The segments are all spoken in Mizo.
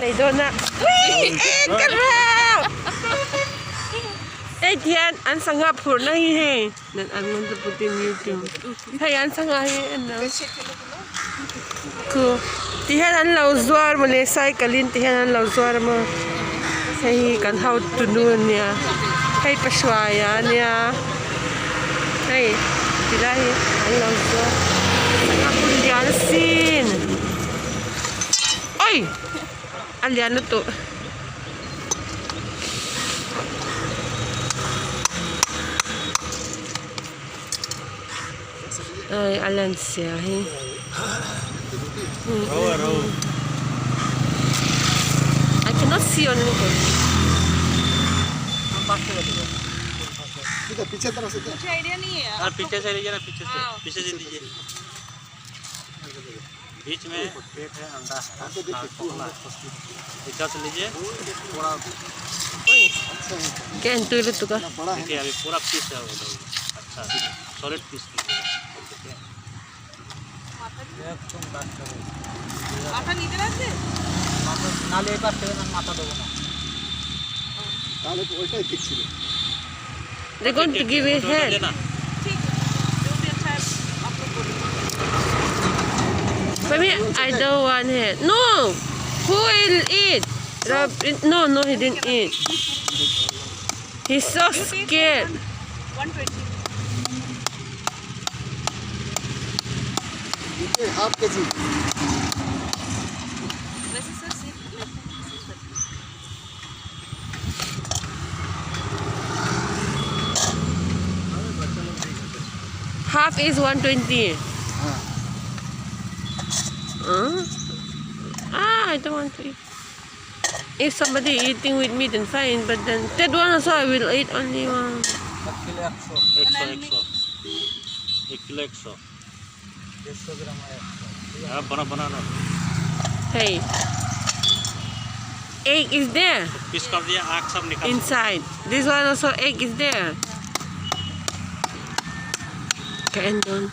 Nei dawn a ui eng ka rau hei tihian an sangha phurhna hi hei then I'm going to put in youtube hei an sangha hi en lo khu tihian an lo zuar mawle cycle in tihian an lo zuar a maw hei hi kan hotu nu ania hei pahruaia ania hei tilai hi an lo zuar sangha hmun lian asin. Oi! A lian lutuk. Ai a lan sia hi. I cannot see on look. पीछे से लीजिए ना पीछे से पीछे से लीजिए बीच में पेट है अंडा है पीछा से लीजिए थोड़ा क्या इंटू लुतुक देखिए अभी पूरा पीस है वो अच्छा सॉलिड पीस মাথা নিতে আছে নালে এবার থেকে মাথা দেবো না তাহলে তো ওইটাই ঠিক ছিল They're going to give a head. ठीक है जो भी अच्छा है आप लोग बोलो For me, I don't want head. No! Who will eat? Rob, no, no, he didn't eat. He's so scared. 120 half KG वैसे सर सिर्फ लेते हैं Half is 120. हाँ Huh? Ah, I don't want to eat. If somebody eating with me, then fine. But then that one also, I will eat only one. এক kilo একশো एक सौ एक सौ एक किलो एक सौ দেড়শো গ্রাম হয় একশো हाँ बना बना ना Hey, egg is there piece कर दिया आँख सब निकाल inside. This one also egg is there. Ka en don.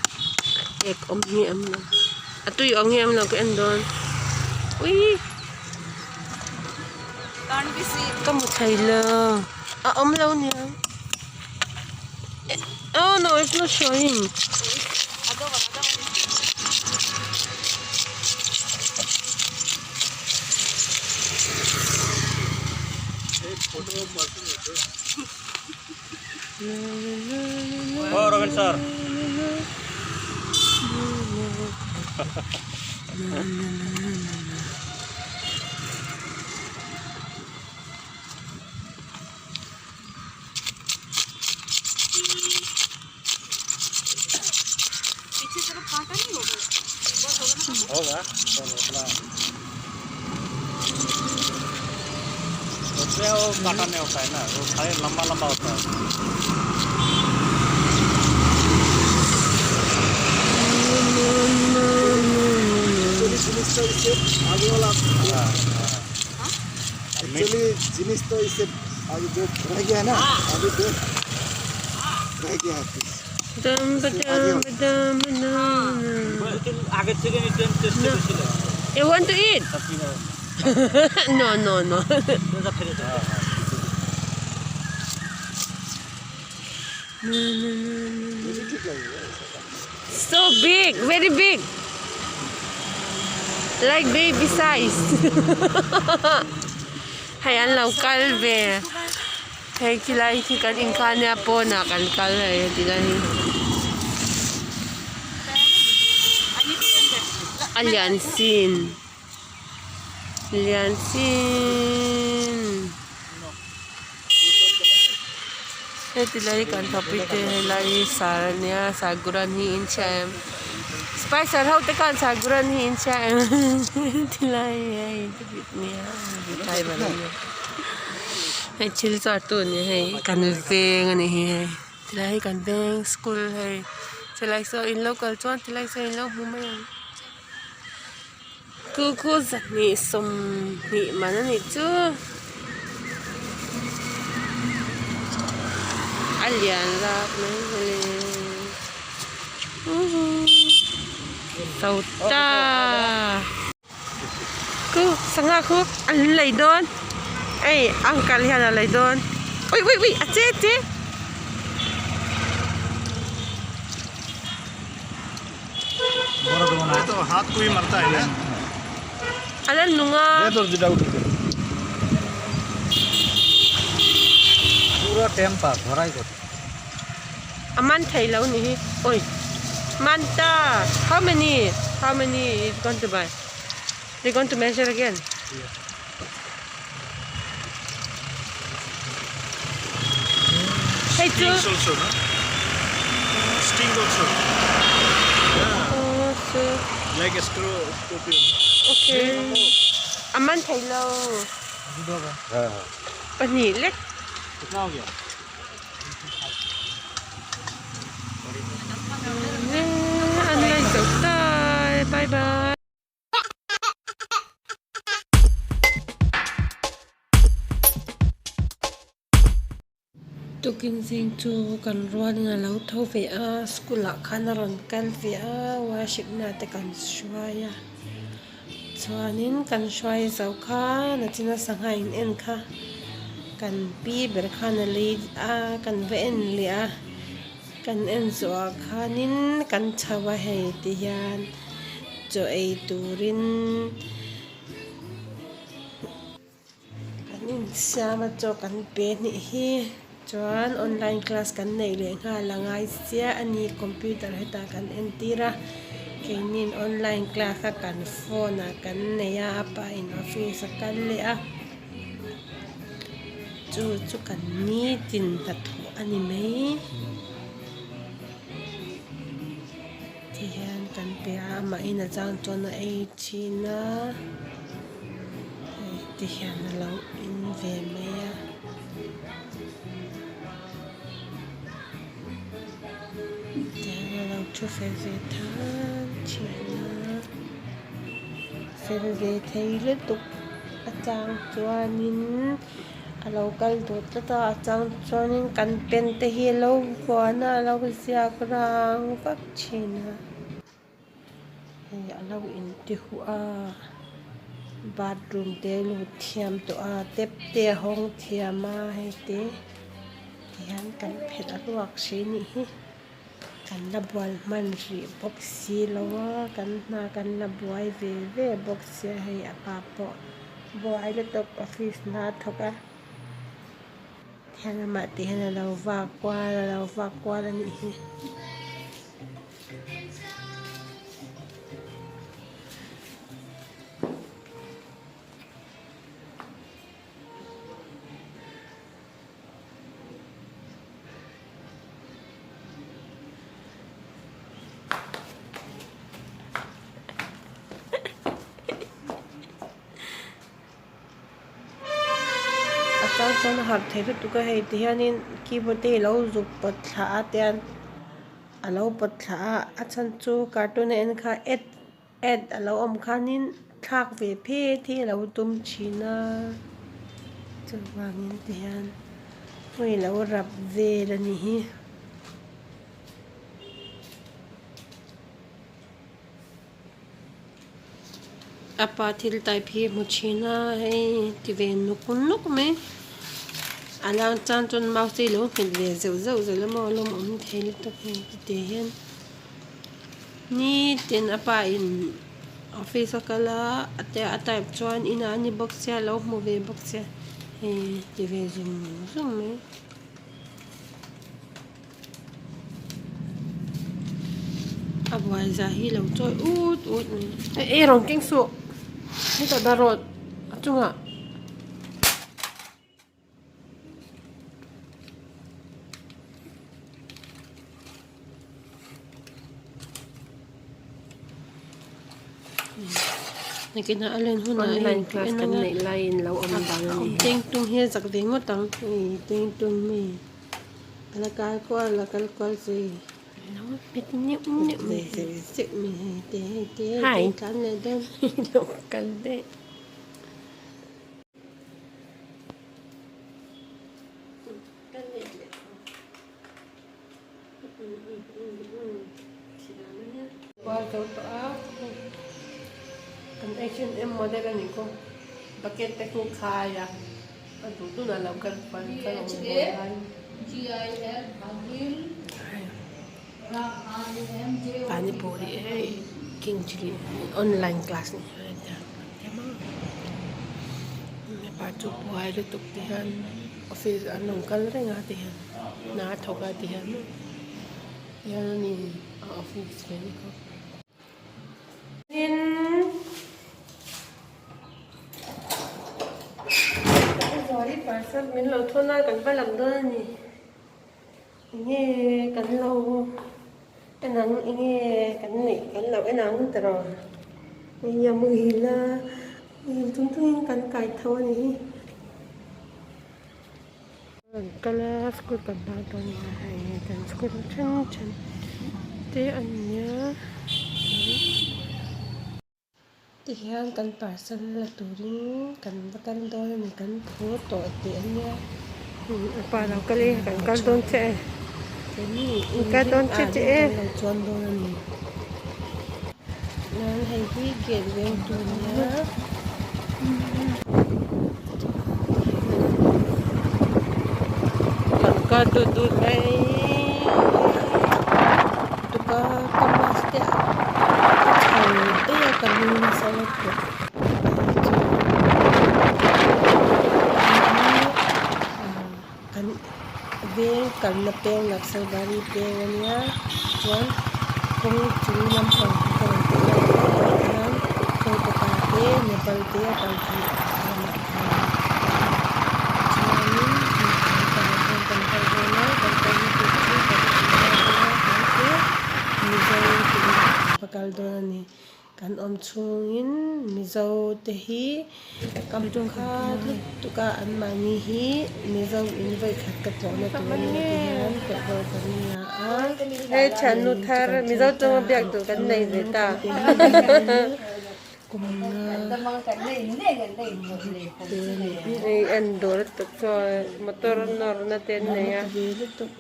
Egg om hi am lo. Atui om hi am lo ka en don. Ui, can't be seen ka mu thei lo. A om lo nia. Oh no, it's not showing. Other one other one O Robin sir पीछे तरफ कांटा नहीं होगा बहुत होगा ना होगा पर उतना उसमें वो कांटा नहीं होता है ना वो खाली लंबा लंबा होता है एक्चुअली जिनिस तो इससे आगे वाला एक्चुअली जिनिस तो इससे आगे जो रह गया है ना अभी जो रह गया है piece Dum ba dum ba dum ba dum. আগের থেকে টেস্ট বেশি লাগে You want to eat? No, no, no. ফেলে দাও मुझे ठीक लगेगा ऐसा। So big, very big. Like baby size. Hei an lo kal ve. Hei khilai khi kan inkhan nia pawnah kan kal hei a ti lai hi. I need to go and get A lian sin. Lian sin. Heti lai kan thawpui te helai hi sar ania saguran hi in chhia em spicer ho te khan saguran hi in chhia em tilai hei nia driver ania hei thil chuar tu ani hei kan veng ani hi hei tilai hi kan veng school hei chulai saw in lo kal chuan tilai saw in lo hmu mai ang khu khu zahnih sawmhnih man anih chu a lian lak mai mawle so ta. Khu sangha khu an lei dawn hei uncle hian a lei dawn ui ui ui a che a che. A la nung a. A man thei lo ni hi ui man ta how many how many is going to buy they going to measure again. Hei chu okay a man thei lo pahnih lek. An la zo ta e bye bye. Tukin zing chu kan rualin a lo tho ve a school ah khan a rawn kal ve a worship na te kan hruai a chuanin kan hruai zo kha nachina sangha in en kha kan pi ber khan a lei a kan va en leh a kan en zawh ah khanin kan chho a hei ti hian chaw ei turin. Kan insiam a chaw kan pe hnih hi chuan online class kan neih leh nghal a ngai sia a ni computer hetah kan entir a keinin online class a kan phone ah kan nei a a pa in office a kal leh a chu chu kan nitin hnathawh a ni mai tihian kan pe a amahin a chang chuan a ei thin a. Hei ti hian a lo in ve mai a. Tihian a lo thu fel ve than thin a. Fel ve thei lutuk a chang chuanin a lo kal duh tlat a a chang chuanin kan pen te hi a lo vuan a a lo ziak rang vak thin a. Hei a lo inti huh a bathroom te lut thiam tawh a tap te a hawng thiam a hei te tihian kan phelh a ruak si nih hi kan la bual hman rih bawk silo a kan hna kan la buai ve ve bawk sia hei a pa pawh buai lutuk office hna a thawk a tihian amah te hian a lo vak kual a lo vak kual a nih hi. A chang chuan a harh thei lutuk a hei ti hianin keyboard te hi lo zuk pawt thla a tian. A lo pawt thla a a chhan chu cartoon a en kha ad ad a lo awm khanin thlak ve phet hi a lo tum thin a chuvangin ti hian hei lo rap vel a nih hi. A pa thil type hi hmu thin a hei ti ve nuk nuk mai a lang chuan chuan mouse hi lo nghet ve zeuh zeuh zel a maw lawm awm thei lutuk hei ti hian nitin a pa in office a kal a a type chuan inah a ni bawk sia lo hmu ve bawk sia hei ti ve zung zung mai. A buai zah hi lo chawi ut ut mai e rawn keng suh hetah dah rawh a chungah. Nakinah a len hunah Online class kan neih laiin lo awm dan a ni. Teng tung hi a zak ve ngawt ang teng tung mi. A la kal kual a la kal kual zui lo hmet neuh neuh mai zeuh zeuh mai hei te hei te hei te tlan leh dawn lo kal daih. Kual zo tawh a. An H&M model a nih khaw bucket te khu khai a a duh tunah lo kal kual kal awm bawk a pani puri hei king chilli online class ni mipa chu buai lutuk ti hian office an rawn kal reng a ti hian hna a thawk a ti hian tihian a ni a office ve ni khaw. Tin Zuali parcel min lo thawn a kan va lam dawn a ni enge kan lo en ang enge kan neih kan lo en ang tiraw hei a muhil a muhil chung chungin kan kai tho a ni hi. Kan kal a school kan hma dawn nia hei kan school then then te a nia tihian kan parcel la turin kan va kal dawn a ni kan phur tawh teh a nia a pa lo kal e kan kal dawn chiah e kan kal dawn chiah chiah e kan lo chuan dawn a ni chuan hei hi gate veng tur a nia. Kan kal dut dut mai tuk a ka mask te a chho daih a ka lu nasa lutuk kan veng kalna peng Naxalbari peng a nia chuan kawng chung lampang hi ka rawn tih lai mek ah hian Kolkata te Nepal te a kal theih lamah khan chuanin kan pahnih hian kan kal dawn a kan kalna tur chu kan kal dawn a kan chu Mizo te inah kan va kal dawn a ni. Kan awm chhungin Mizo te hi kam kha lutuk a anmahni hi Mizo in vawikhat ka tlawhna tur a nia ti hian petrol kan la a. Hei thiannu thar Mizo chunga biak duh kan nei ve ta. Kum nga Hei en duh lutuk chuan motor nawr na te an nei a cute lutuk.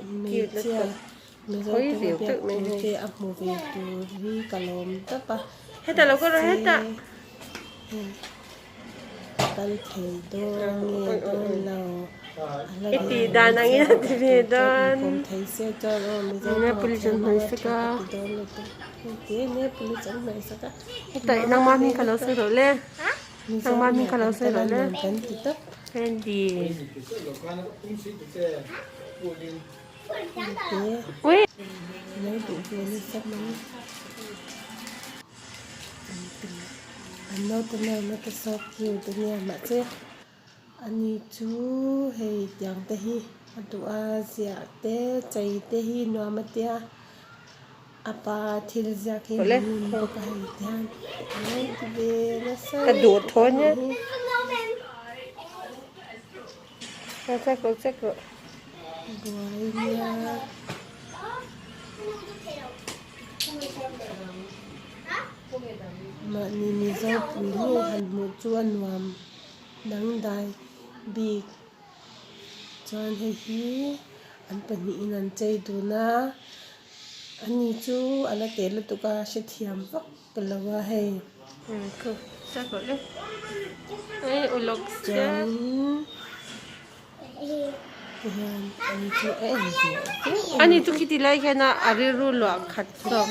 Mizo tawng biak tur te a hmu ve tur hi ka lawm tawp a mahse kal thei dawn nge dawn lo a la ve dawn inkawm thei se chuan aw mizo tawng thiam anga tha ka ti dawn lutuk heti em em police an hmaisak a mizo nih kan kal a nuam kan ti tawp. Lo duh ve nasa mai an naute nana te so cute ania mahse ani chu hei tiang te hi a duh a ziah te chei te hi nuam a tia a pa thil ziak hi a ngun bawk a hei tihian a lo ti ve nasa mai. Buai nia. Mahni Mizo pui ngei han hmuh chu a nuam dangdai bik chuan hei hi an pahnihin an chei dun a ani chu a la teh lutuk a hrethiam vak lo a hei. Chuanin. Ani chu khiti lai hian a rilru luah khat zawk.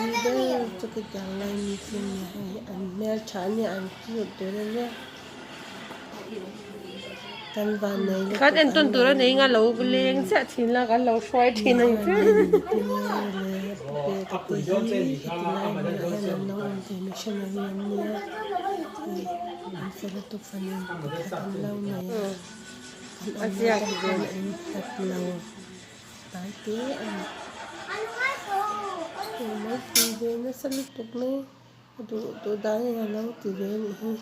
Kan entawn tur a nei nga lo leng chiah thin la kan lo hruai thin ang che. A ziak ve in hlat lo hnai te a ni eng ti ve nasa lutuk mai a duh duh dan in a lo ti ve a nih hi.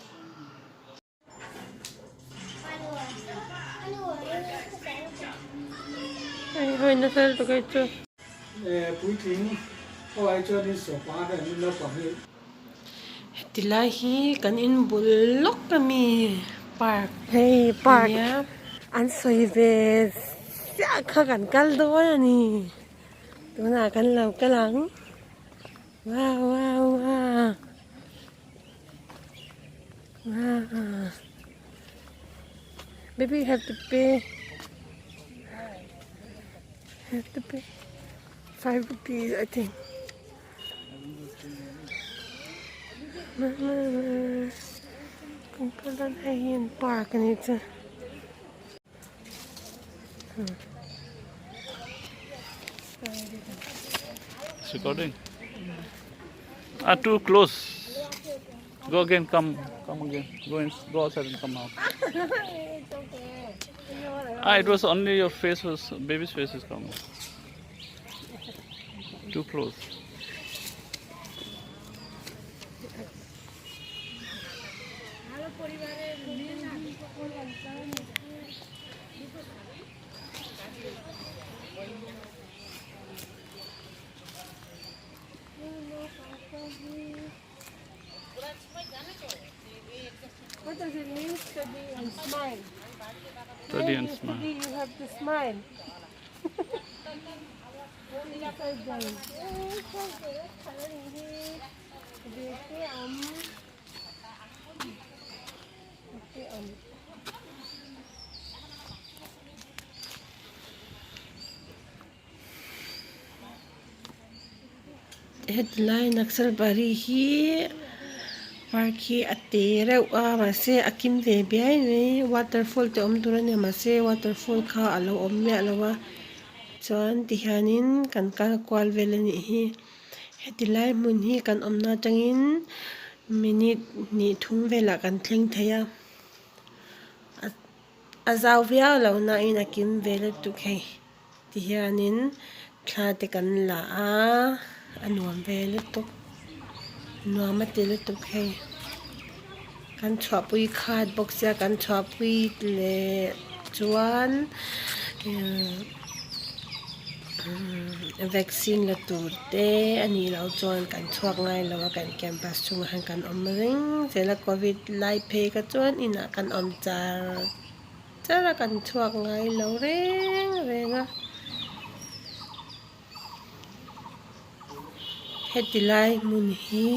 Hei hawi nasa lutuk hei chu. Heti lai hi kan in bul lawk ami park hei park an sawi ve chiah kha kan kal dawn a ni tunah kan lo kal ang wow wow wow. Baby you have to pay have to pay 5 rupees I think. Hei hi an park a nih chu. It's recording. Ah, too close. Go again, come, come again. Go in, go outside and come out. It's okay. Ah, it was only your face was, baby's face is coming. Too close. What does it mean? Study and smile. Study When and you smile. study, you have to smile. Hetlai Naxalbari hi park hi a te reuh a mahse a kim ve biai mai waterfall te awm tur a nia mahse waterfall kha a lo awm miah lo a chuan tihianin kan kal kual vel a nih hi heti lai hmun hi kan awmna atangin minute hnih thum velah kan thleng thei a a zau viau lo na in a kim ve lutuk hei. Tihianin thla te kan la a, a nuam ve lutuk, nuam a ti lutuk hei. Kan chhuahpui khat bawk sia kan chhuahpui leh chuan vaccine la tur te a nih loh chuan kan chhuak ngai lo a kan campus chhungah hian kan awm reng zel a covid lai phei kha chuan inah kan awm char. Char a kan chhuak ngai lo reng reng a. Heti lai hmun hi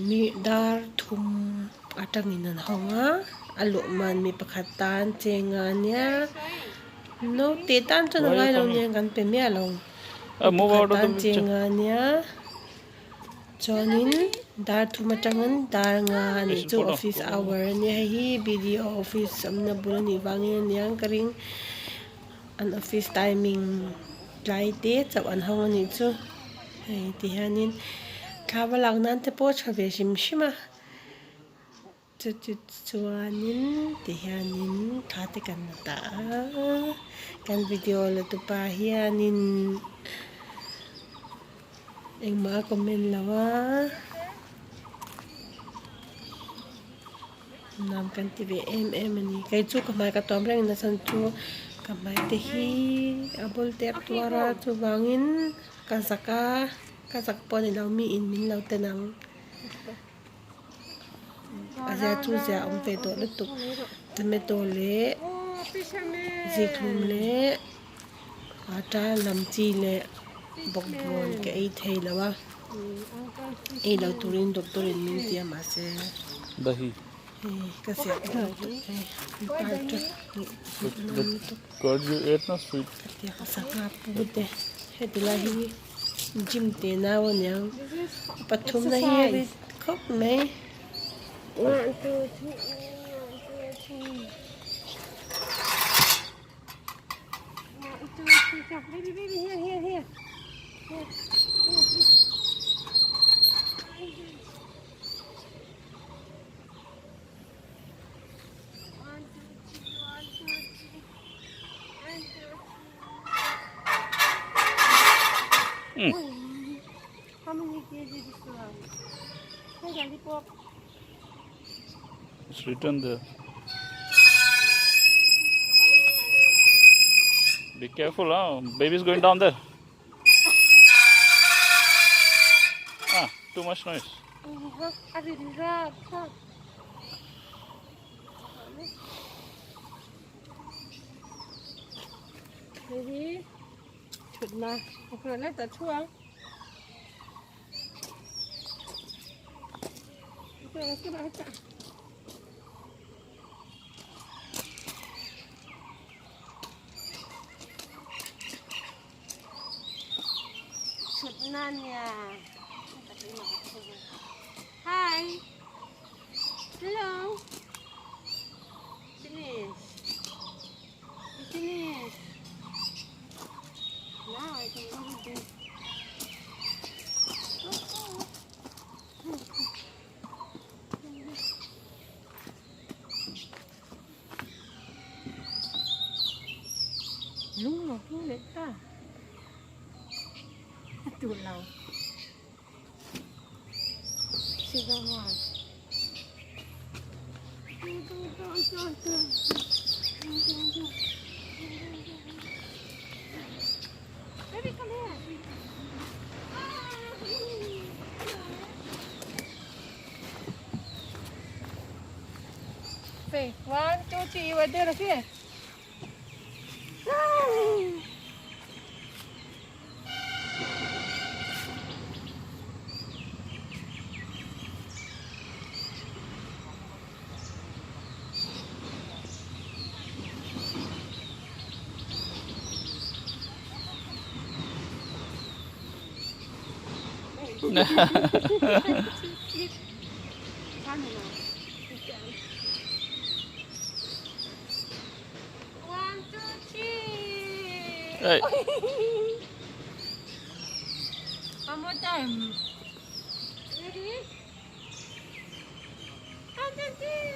mi dar thum atangin an hawng a a luh man mi pakhat tan cheng a nia naute tan chuan a ngai lo nia kan pe miah lo mi pakhat tan cheng a nia. Chuanin dar thum atangin dar nga a nih chu office hour a nia hei hi B_D_O office awmna bul a nih vangin a niang ka ring an office timing tlai te chauh an hawng a nih chu hei ti hianin thla va lak nan te pawh a tha ve hrim hrim a. Chu chu chuanin tihianin thla te kan la ta a kan video la tupa hianin engmah a comment lo a nuam kan ti ve em em a ni kei chu ka hmai ka tuam reng nasa chu ka hmai te hi a bul tep tuar a chuvangin ka zak a ka zak pawh a ni lo mi in min lo ten ang. A zia chu zia awm ve tawh lutuk tomato leh zikhlum leh ata lam chi leh bawkbawn ka ei thei lo a ei lo turin doctor in min ti a mahse hei ka ziah tawh lutuk hei ka tiang sangha pu te heti lai hi. Gym tih nau a niang pathum na hi a rit khawp mai. 1 2 3 1 2 3 1 2 3 come baby baby here here here here here please. 1 2 3 1 2 3 1 2 3. How many kg this one? Hey, lollipop. It's written there. Be careful, huh? Baby's going down there. Ah, too much noise. Baby, thutna a hmuh lai tak thu ang. Thutna nia Hi Hello Finish Finish Now I can go with this. Lung a hung leh ta a duh lo Baby, come here. One, two, three, what there here? One, two, three. Hey. One more time. Ready? One, two, three.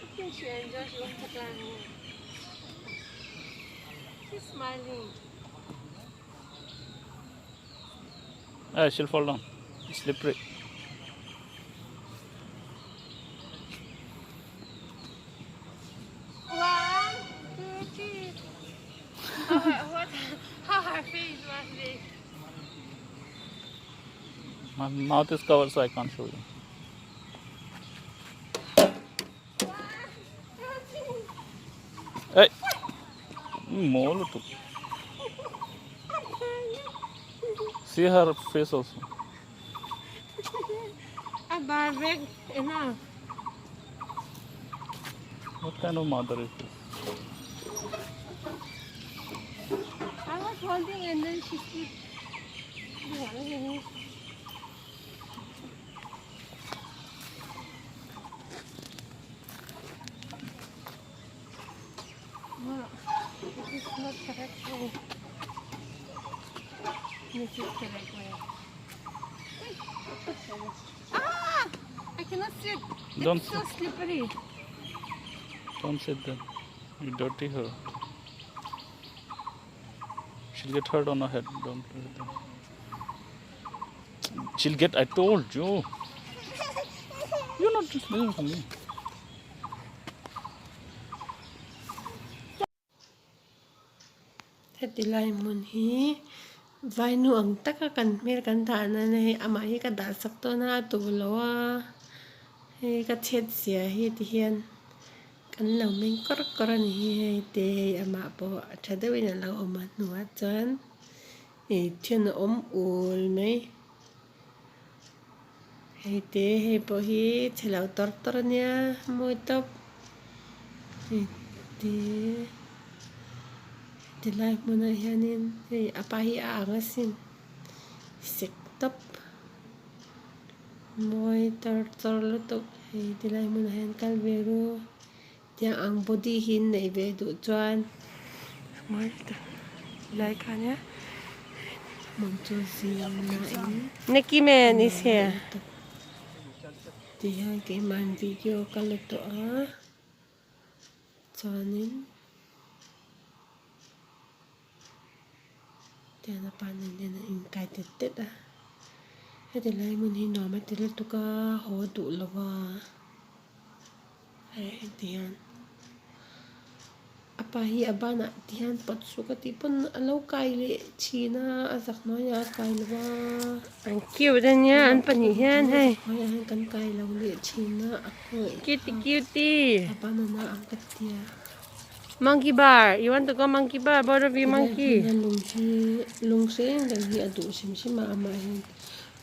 I think she enjoys she wants to climb here. She's smiling. Hey, she'll fall down. It's slippery. One, two, three. How her, what, how her face must be. My mouth is covered, so I can't show you. One, two, three. Hey, more to see her face also. A barbecue enough. What kind of mother is this? I was holding and then she slipped. No, this is not correct way. This is correct way. Ah! I cannot sit. It's Don't so slippery. Don't sit there. You dirty her. She'll get hurt on her head. Don't let her. She'll get. I told you. You're not just listening to me. Heti lai hmun hi vainu ang taka kan hmel kan dahna na hei amah hi ka dah sak dawn a a duh lo a hei ka chhet zia hi ti hian kan lo meng kawr kawr a ni hi hei te hei amah pawh a tha deuhin a lo awm a hnuah chuan ih thian a awm ul mai hei te hei pawh hi chhe lo tawr tawr a nia mawi tawp hei te tilai hmunah hianin hei a pa hi a ang asin sek tawp mawi tawr tawr lutuk hei tilai hmunah hian kal ve ru tiang ang body hi an neih ve duh chuan mawi lutuk tilai kha nia hmun chu zing nain Nicky man is here. Ti hian keimahni video ka la tawh a chuanin tian a pa nen hian an inkai tet tet a heti lai hmun hi nuam a ti lutuk a haw duh lo va hei heti hian a pa hi a banah ti hian pawt suh ka tih pawn a lo kai leh thin a a zak hnuaiah a kai lo va. An cute ania an pahnih hian hei. A zak hnuaiah hian kan kai lo leh thin a a khaw Cutie cutie. A banana ang ka tia. Monkey bar. You want to go monkey bar? Both of you Helai monkey. hmuna lung hi lung hreng reng hi a duh hrim hrim a amah hian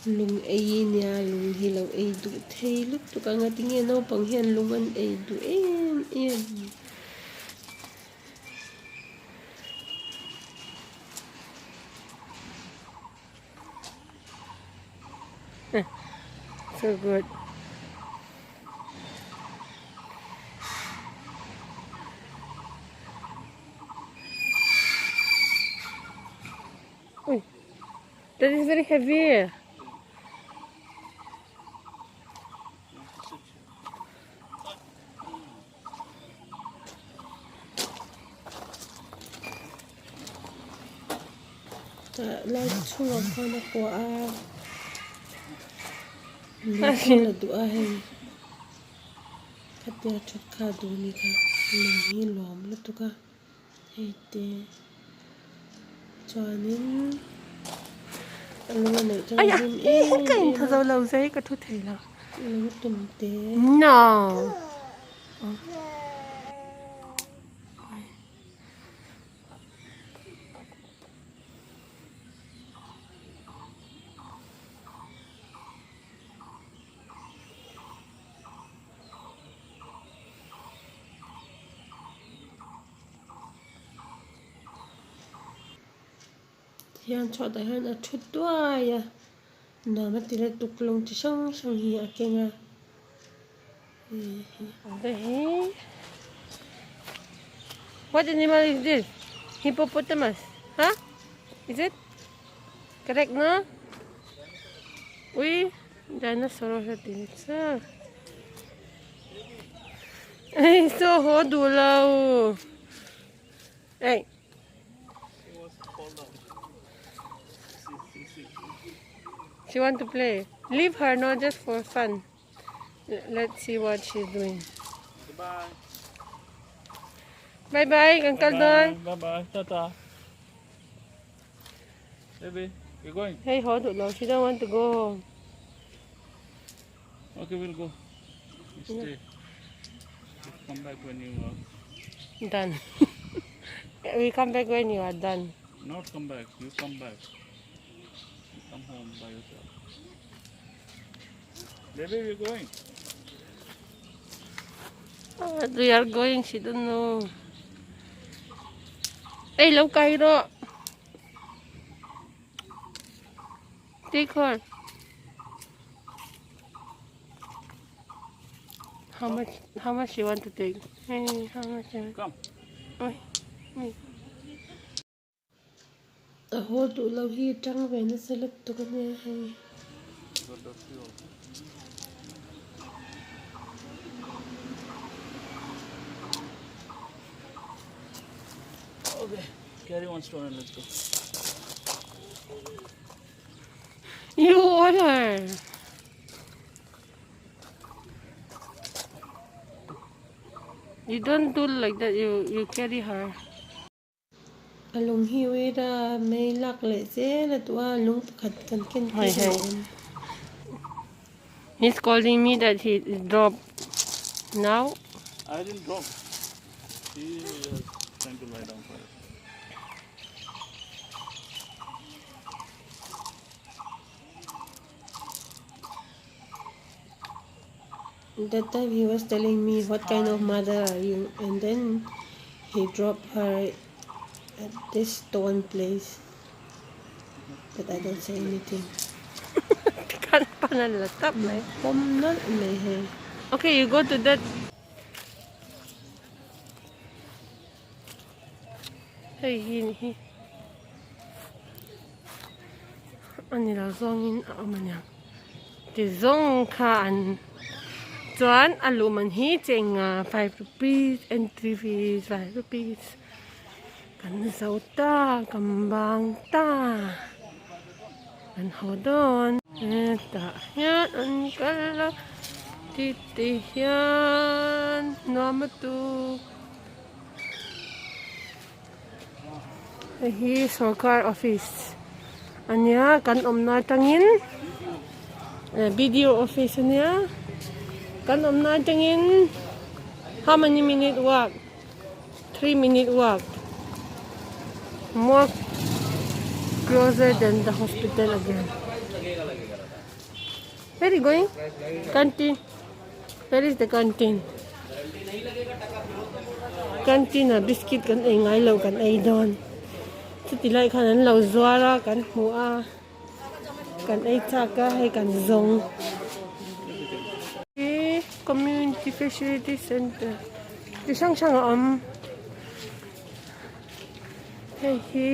lung ei nia lung hi lo ei duh thei lutuk ang a tinge naupang hian lung an ei duh em em. So good. Ui, that is very heavy. Tah lai chhungah khuan a kuah a lung hi la duh a hei khatia that kha a duh a ni kha lung hi lawm lutuk a hei te chuanin a lung a neih chuan a hlim em em a lung tum te. No. Hian chhuatah hian a thu tuai a nuam a ti lutuk lung chi hrang hrang hi a keng a. What animal is this? Hippopotamus. Huh? Is it? Correct, no? Ui, dinosaur sa tin sa. Ay, so ho dulaw. Hey. She want to play. Leave her, no, just for fun. Let's see what she's doing. Goodbye. Bye bye, Uncle Don. Bye bye. Tata. Baby, we're going. Hey, hold on. She don't want to go home. Okay, we'll go. You stay. You come back when you are done. We come back when you are done. Not come back. You come back. You come home by yourself. Baby, we're going. Oh, we are going. She don't know. Hey, low Cairo. Take her. How much? How much you want to take? Hey, how much? You want? Come. Oi, oi. A haw duh loh hi tang ve nasa lutuk a nia hei. Okay, carry one stone and let's go. You order. You don't do like that. You you carry her. A lung hi uira mei lak leh zel a duh a lung pakhat kan ken Hoi tir a hei. awm. He's calling me that he dropped now. I didn't drop. He is trying to lie down for it. That time he was telling me what kind of mother are you and then he dropped her at this stone place but I don't say anything. Kan panalata Mai pawm nawlh mai hei. Okay, you go to that. Hei hi ni hi. Ani lo zawngin a awm aniang. Ti zawng kha an chuan a luh man hi chenga 5 rupees entry fees 5 rupees kan zo ta kan bang ta kan haw dawn hetah hian an kal a ti ti hian nuam a tuk hei hi sorkar office ania kan awmna atangin B_D_O office ania kan awmna atangin how many minute walk. 3 minute walk. More closer than the hospital again. Where are you going? Canteen. Where is the canteen? Canteen ah biscuit kan ei ngai lo kan ei dawn. Chuti lai khan an lo zuar a kan hmu a kan ei chak a hei kan zawng. Community Facility Center chi hrang hrang a awm. Hei hi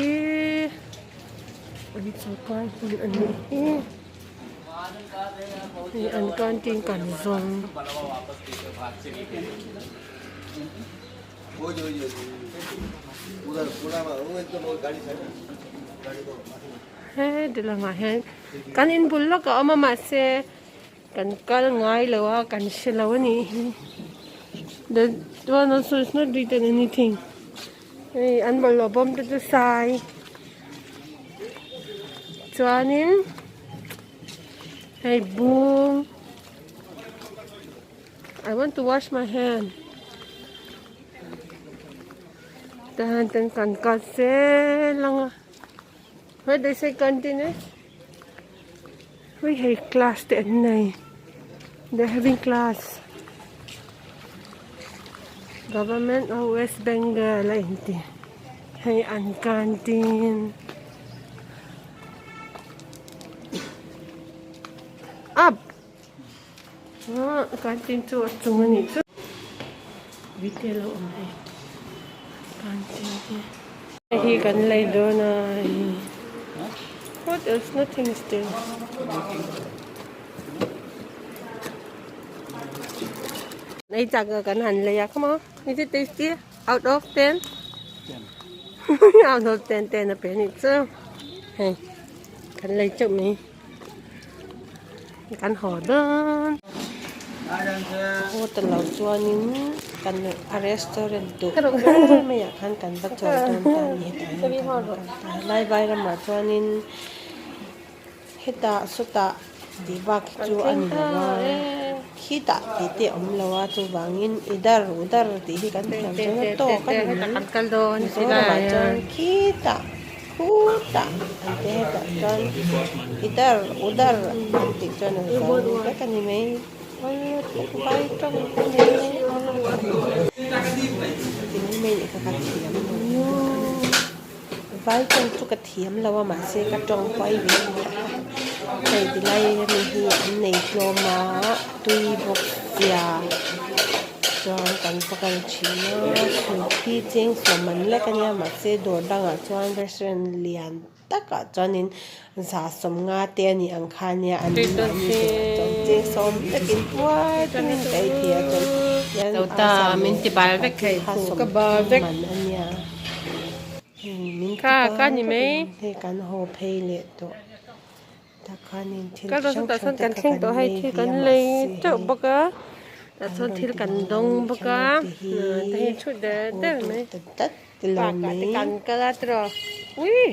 an sawrkar hmun a nih hi. Hei an canteen kan zawng. He ti lamah hian kan inbul lawk a awm a mahse kan kal ngai lo a kan hre lo a nih hi the one also is not written anything hei an bawlhhlawh bawm te chu sai chuanin hei bung I want to wash my hand tahan ten kan kal zel ang a where they say canteen eh. Hei hei class te an nei they are having class government of west bengal a inti hei an canteen up ah canteen chu a chung a nih chu retail a awm hei canteen hi. Hei hi kan lei dawn a hei what else nothing is there. Ei chak a kan han lei a come on is it tasty out of 10 out of 10 10 a pe ni chu hei kan lei chauh mai kan haw dawn. Haw ta lo chuanin kan a restaurant duh ber maiah khan kan va chawl dawn ta a ni hetah hian kan va kal ta a lai vai ramah chuanin hetah sawtah tih bak hi chu a ni lo a khitah tih te a awm lo a chuvangin idar udar tih hi kan thiam chuan a tawk a ni mai Mizoramah chuan khitah. Khutah an ti hetah chuan idar udar an tih chuan an zo vek a ni mai vai tawng a ni mai ti mai mai nih kha ka thiam lo vai tawng chu ka thiam lo a mahse ka tawng huai ve a nia hei ti lai ami hi an nei hlawm a tui bawk sia. Chuan kan va kal thin a soup hi cheng sawm an lek a nia mahse dawr dangah chuan restaurant lian takah chuanin za sawm nga te a nih ang kha ania an mahni dawrah chuan cheng sawm lekin puar tawngin ka ei thei a chuan hian a sa leh kha sawm man a nia hei min ti bar hei kan haw phei leh tawh. Kal dawn tah sawn kan thleng tawh hei thil kan lei teuh bawk a tah sawn thil kan dawng bawk a te hi chhut der der mai park ah te kan kal a tiraw ui.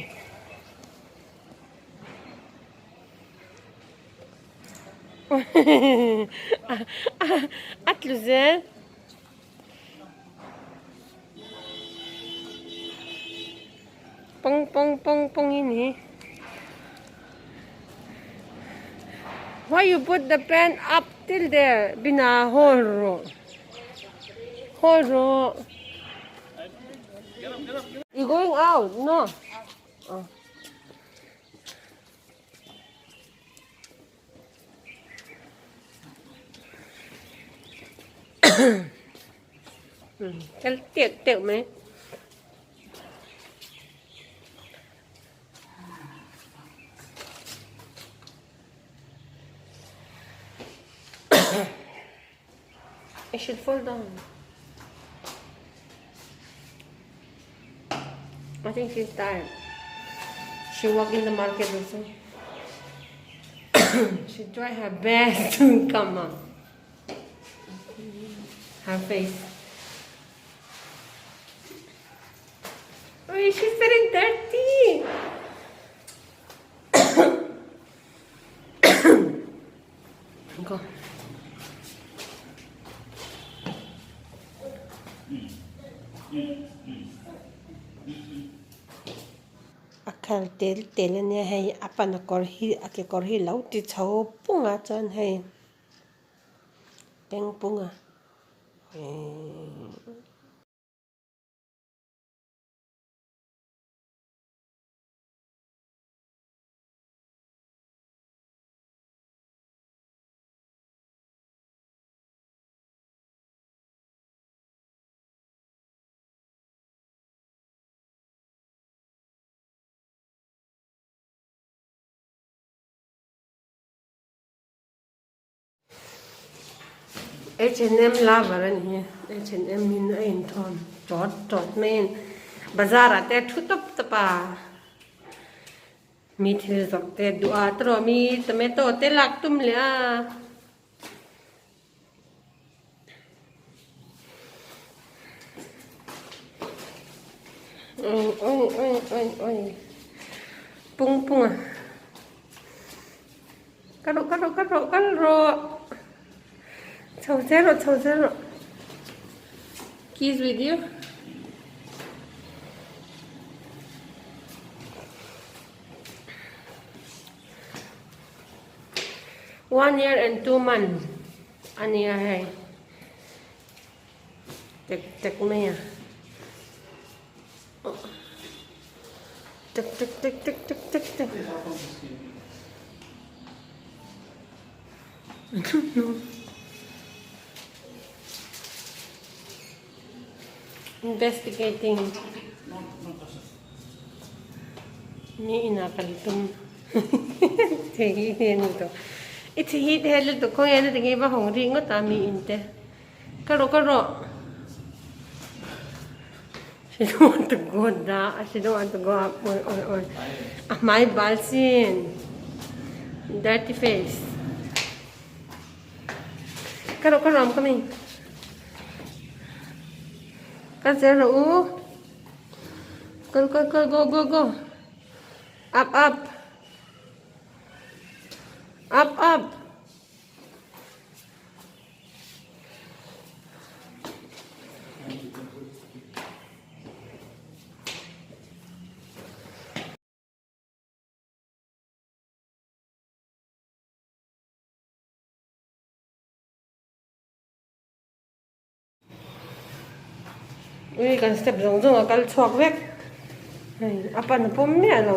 A tlu zel. Pong pong pong pong ini. Why you put the pen up till there? Bina hol ro. Hol ro. You going out? No. Oh. Kal teuh teuh mai. It should fall down. I think she's tired. She walked in the market also. She tried her best to come up. Her face. Oh, she's very dirty. Go. khal tel tel ania hei a pana kawr hi a kekawr hi lo ti chho pung a chuan hei peng pung a ihh. H and M lover a ni hi H and M in a inthawn tawt tawt mai a ni bazar ah te a thu tawp tawp a mi thil zawrh te duh a tawrh mi tomato te lak tum leh a. Oi oi oi oi oi pung pung a ka rawh ka rawh ka rawh kal rawh chho zel rawh chho zel rawh keys with you One year and 2 month a nia hei tek tek mai a tek tek tek tek tek tek tek investigating Mi inah kal tum thei hi a ni tawh. I thi hi te lutuk khawnge na tinge va hawng ri ngawt a mi in te. Ka rawh ka rawh. She don't want to go down. She don't want to go up. Oi oi oi. A hmai bal sin. Dirty face. Ka rawh ka rawh I'm coming. Ka zel rawh u. Kal kal kal go go go. Up up. Up up. Ui kan step zawng zawng a kal chhuak vek hei a pan a pawm miah lo.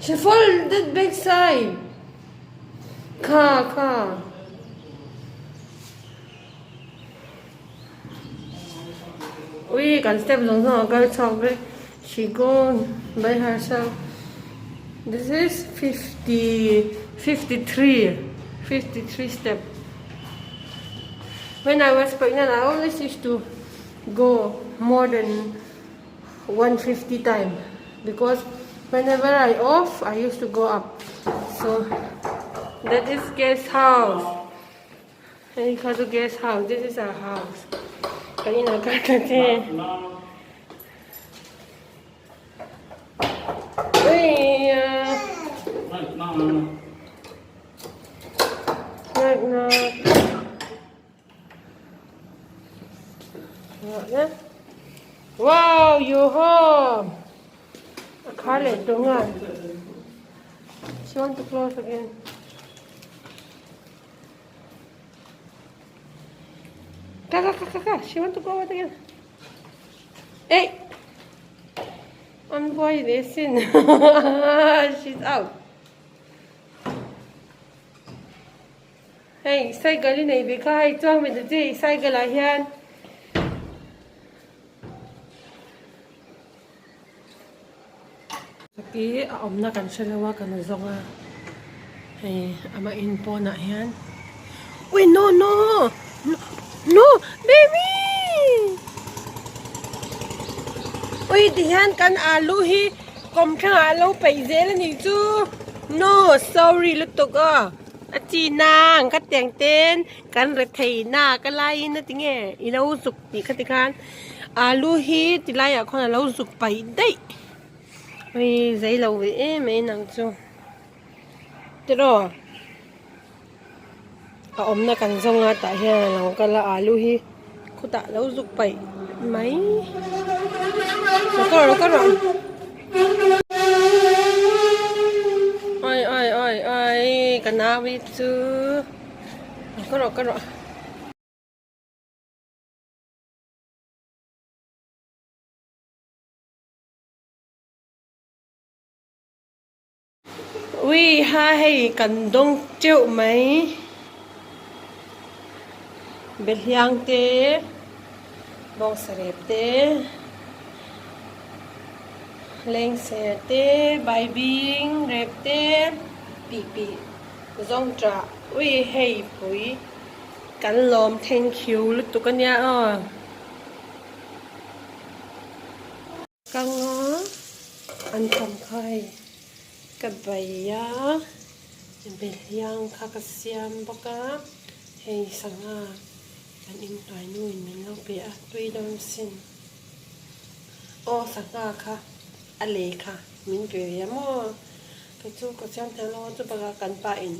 She fall that back side kha kha. Ui kan step zawng zawng a kal chhuak vek she gone by herself this is 50 53 53 step when I was pregnant I always used to go more than 150 time because whenever I off I used to go up so that is guest house Hei kha chu guest house this is our house kan inah kar ta che Uiya Knock knock Wow you home A khar leh tung a She want to close again. Ka ka ka ka ka. She want to go out again. Hey! I'm going listen. She's out. Hey, cycle i nei ve kha hei chuang ve ta che i cycle ah hian. Hi a awmna kan hre lo a kan zawng a hei amah in pawnah hian ui no no no baby ui tihian kan alu hi kawmthlangah a lo peih zel a nih chu no sorry lutuk aw a chi nang ka tiang ten kan re thei na ka laiin a ti nge i lo zuk tih kha tikhan alu hi tilaiah khawn a lo zuk paih daih. Hei zei lo ve em mai nang chu tiraw. A awmna kan zawng a tah hian a lo kal a alu hi khutah lo zuk paih mai lo kal rawh lo kal rawh ai ai ai ai ka nau-i chu lo kal rawh kal rawh. Ui ha hei kan dawng teuh mai behliang te bawngsa rep te lengser te baibing rep te pih pih zawng tah ui hei pui kan lawm thank you lutuk ania aw. Ka nga an tam kha hei ka bai a behliang kha ka siam bawk a hei sangha kan inhnuai nu in min lo pe a tui dawn sin aw sangha kha a lei kha min pe ve a maw kei chu ka siam thiam lo a chu bakah kan pa in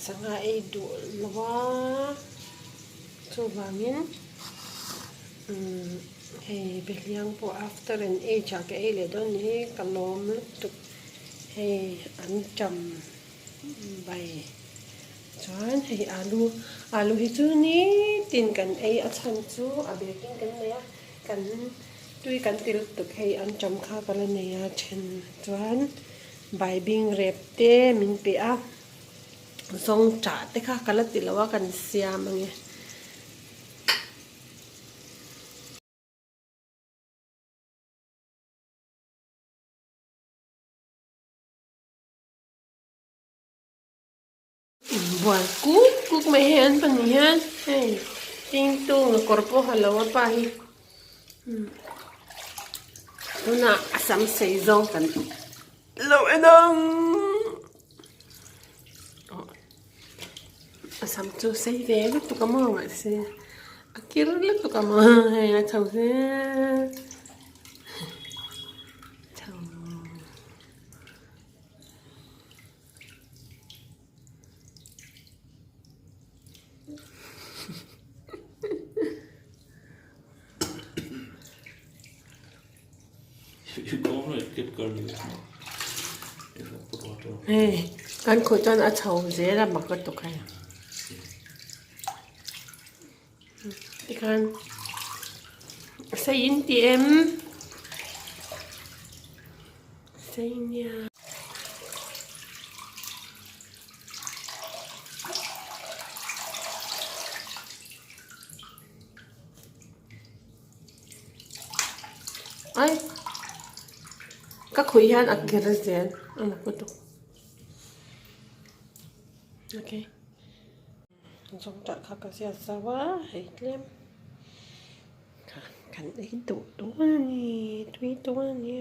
sangha ei duh lo a chuvangin umm. Hei behliang pawh after an age ah ka ei leh dawn ni hi ka lawm lutuk hei an tam bai chuan hei alu alu hi chu nitin kan ei a chhan chu a bag in kan nei a kan tui kan ti lutuk hei an tam kha ka la nei a then chuan baibing rep te min pe a zawng tah te kha ka la ti lo a kan siam ange. Inbual kuk kuk mai hei an pahnih hian hei tingtung a kawr pawh ha lo a pa hi tunah a sam sei zawng kan lo en ang. A sam chu sei ve lutuk a maw mahse a kir lutuk a maw hei a chho zel chho. Hei kan khuh chuan a chho zel a mak lutuk hei tikhan sei in ti em sei nia. Ai ka khuih hian a kir zel a mak lutuk okay zawng tah kha ka ziat zauh a hei tlem kha kan ei duh dawn a ni tui dawn a ni.